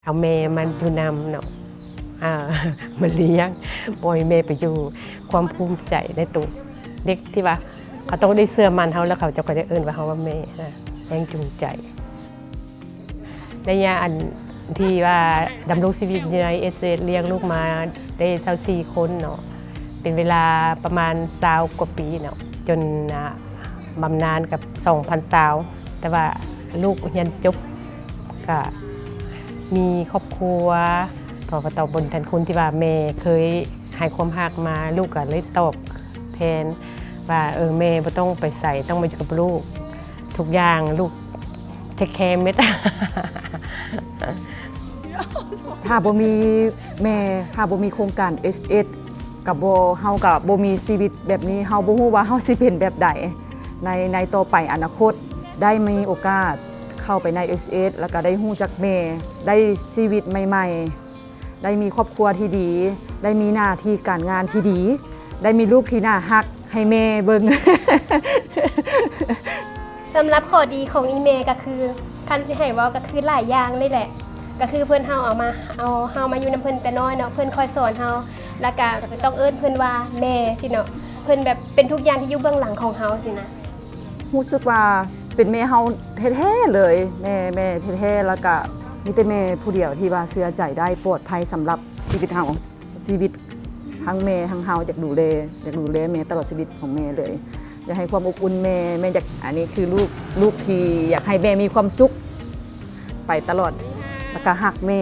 ເອົາແມ່ມາຢູ່ນຳເນາະ ອ່າ ມາລ້ຽງ ບໍ່ໃຫ້ແມ່ໄປຢູ່ ຄວາມພູມໃຈໃນໂຕເດັກທີ່ວ່າເຂົາຕ້ອງໄດ້ເຊື່ອໝັ້ນເຮົາ ແລ້ວເຂົາເຈົ້າກໍຈະເອີ້ນວ່າເຮົາວ່າແມ່ນະ ແຮງຈູງໃຈ. ໄລຍະອັນທີ່ວ່າດຳລົງຊີວິດຢູ່ໃນເອສເອສ ລ້ຽງລູກມາໄດ້ຊາວສີ່ຄົນເນາະ ເປັນເວລາປະມານຊາວກວ່າປີເນາະ ຈົນ ອ່າ ບຳນານກັບສອງພັນຊາວ ແຕ່ວ່າລູກຮຽນຈົບ ກະມີຄອບຄົວ ເພາະວ່າຕອບບຸນແທນຄຸນທີ່ວ່າແມ່ເຄີຍໃຫ້ຄວາມຮັກມາ ລູກກະເລີຍຕອບແທນວ່າ ເອີ ແມ່ບໍ່ຕ້ອງໄປໃສ ຕ້ອງມາຢູ່ກັບລູກ ທຸກຢ່າງລູກເທກແຄເໝິດ. ຖ້າບໍ່ມີແມ່ ຖ້າບໍ່ມີໂຄງການເອສເອສ ກະບໍ່ ເຮົາກະບໍ່ມີຊີວິດແບບນີ້ ເຮົາບໍ່ຮູ້ວ່າເຮົາຊິເປັນແບບໃດ ໃນ ໃນຕໍ່ໄປອະນາຄົດ ໄດ້ມີໂອກາດເຂົ້າໄປໃນເອສເອສ ແລ້ວກະໄດ້ຮູ້ຈັກແມ່ ໄດ້ຊີວິດໃໝ່ໆ ໄດ້ມີຄອບຄົວທີ່ດີ ໄດ້ມີໜ້າທີ່ການງານທີ່ດີ ໄດ້ມີລູກທີ່ໜ້າຮັກໃຫ້ແມ່ເບິ່ງ. ສຳລັບຂໍ້ດີຂອງອີ່ແມ່ກະຄື ຄັນຊິໃຫ້ເວົ້າກະຄືຫຼາຍຢ່າງເລີຍແຫຼະ ກະຄືເພິ່ນເຮົາເອົາມາ ເອົາເຮົາມາຢູ່ນຳເພິ່ນແຕ່ນ້ອຍເນາະ ເພິ່ນຄອຍສອນເຮົາ ແລ້ວກະຕ້ອງເອີ້ນເພິ່ນວ່າແມ່ຊີ້ເນາະ ເພິ່ນແບບເປັນທຸກຢ່າງທີ່ຢູ່ເບື້ອງຫຼັງຂອງເຮົາຊີ້ນະ. ຮູ້ສຶກວ່າເປັນແມ່ເຮົາແທ້ໆເລີຍ ແມ່ ແມ່ແທ້ໆ ແລ້ວກະມີແຕ່ແມ່ຜູ້ດຽວທີ່ວ່າເຊື່ອໃຈໄດ້ ປອດໄພສຳລັບຊີວິດເຮົາ ຊີວິດທັງແມ່ທັງເຮົາ ຢາກດູແລ ຢາກດູແລແມ່ຕະຫຼອດຊີວິດຂອງແມ່ເລີຍ ຢາກໃຫ້ຄວາມອົບອຸ່ນແມ່ ແມ່ຢາກ ອັນນີ້ຄືລູກ ລູກທີ່ຢາກໃຫ້ແມ່ມີຄວາມສຸກໄປຕະຫຼອດ ແລ້ວກະຮັກແມ່.